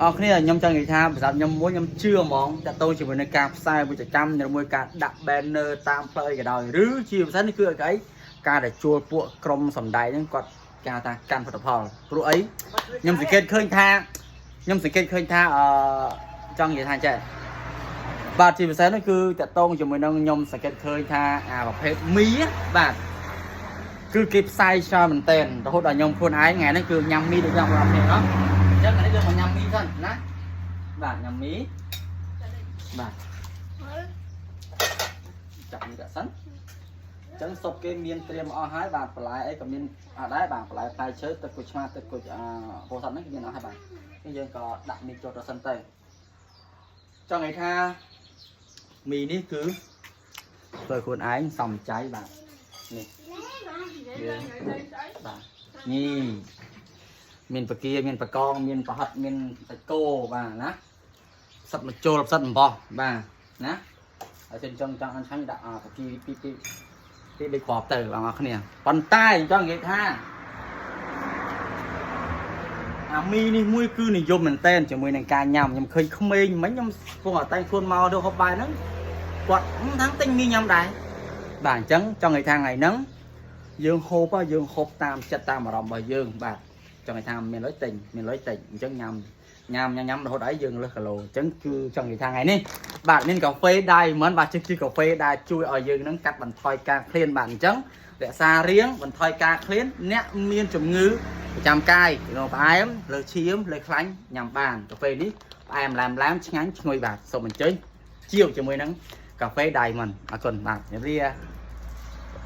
អរគ្នាខ្ញុំចង់និយាយថាសម្រាប់ខ្ញុំមួយខ្ញុំជឿហ្មងតទៅជាមួយនឹងការផ្សាយវិជ្ជកម្មឬមួយការដាក់ banner តាមផ្លូវអីក៏ដោយឬជាពិសេសនេះគឺអីការដែលជួលពួកក្រុមសំដែងហ្នឹងគាត់គេហៅថាកាន់ផលិតផលព្រោះអីខ្ញុំសង្កេតឃើញថាខ្ញុំសង្កេតឃើញថាអឺចង់និយាយថាចេះបាទជាពិសេសនោះគឺតកតងជាមួយនឹងខ្ញុំសង្កេតឃើញថាអាប្រភេទមីបាទគឺគេផ្សាយច្រើនមែនទែនរហូតដល់ខ្ញុំខ្លួនឯងថ្ងៃនេះគឺញ៉ាំមីដូចខ្ញុំប្រាប់គ្នាណោះអញ្ចឹងថ្ងៃនេះយើងមកញ៉ាំមីសិនណាបាទញ៉ាំមីបាទចាប់មីដាក់សិនអញ្ចឹងស៊ុបគេមានត្រៀមអស់ហើយបាទបន្លែអីក៏មានអត់ដែរបាទបន្លែផ្លែឈើទឹកក្រូចឆ្មាទឹកក្រូចអពោធិ៍សាត់ហ្នឹងគេមានអស់ហើយបាទនេះយើងក៏ដាក់មីចូលទៅសិនទៅចង់និយាយថាមីនេះគឺធ្វើខ្លួនឯងសំចៃបាទនេះយើងបាទនេះមានបកាមានបកងមានប្រហិតមានសាច់គោបាទណាផ្សិតមកចូលផ្សិតអំបោះបាទណាហើយចឹងចង់ចង់អញឆាញ់ដាក់អាបកាពីពីពីបីគ្រាប់ទៅបងប្អូនគ្នាប៉ុន្តែចង់និយាយថាអាមីនេះមួយគឺនិយមមែនតែនជាមួយនឹងការញ៉ាំខ្ញុំឃើញក្មេងមិញខ្ញុំកំពុងតែតែងខ្លួនមកទៅហូបបាយហ្នឹងគាត់ทั้ងទិញមីញ៉ាំដែរបាទអញ្ចឹងចង់និយាយថាថ្ងៃហ្នឹងយើងហូបយើងហូបតាមចិត្តតាមអារម្មណ៍របស់យើងបាទចង់និយាយថាមានលុយទិញមានលុយទិញអញ្ចឹងញ៉ាំញ៉ាំញ៉ាំរហូតអីយើងលើសគីឡូអញ្ចឹងគឺចង់និយាយថាថ្ងៃនេះបាទមានកាហ្វេ Diamond បាទជិះកាហ្វេដែលជួយឲ្យយើងនឹងកាត់បន្ថយការឃ្លានបាទអញ្ចឹងរក្សារាងបន្ថយការឃ្លានអ្នកមានជំងឺប្រចាំកាយជំងឺផ្អែមលើឈាមលើខ្លាញ់ញ៉ាំបានកាហ្វេនេះផ្អែមឡែមឡែមឆ្ងាញ់ឈ្ងុយបាទសូមអញ្ជើញជាវជាមួយនឹងកាហ្វេ Diamond អរគុណបាទជម្រាបលា។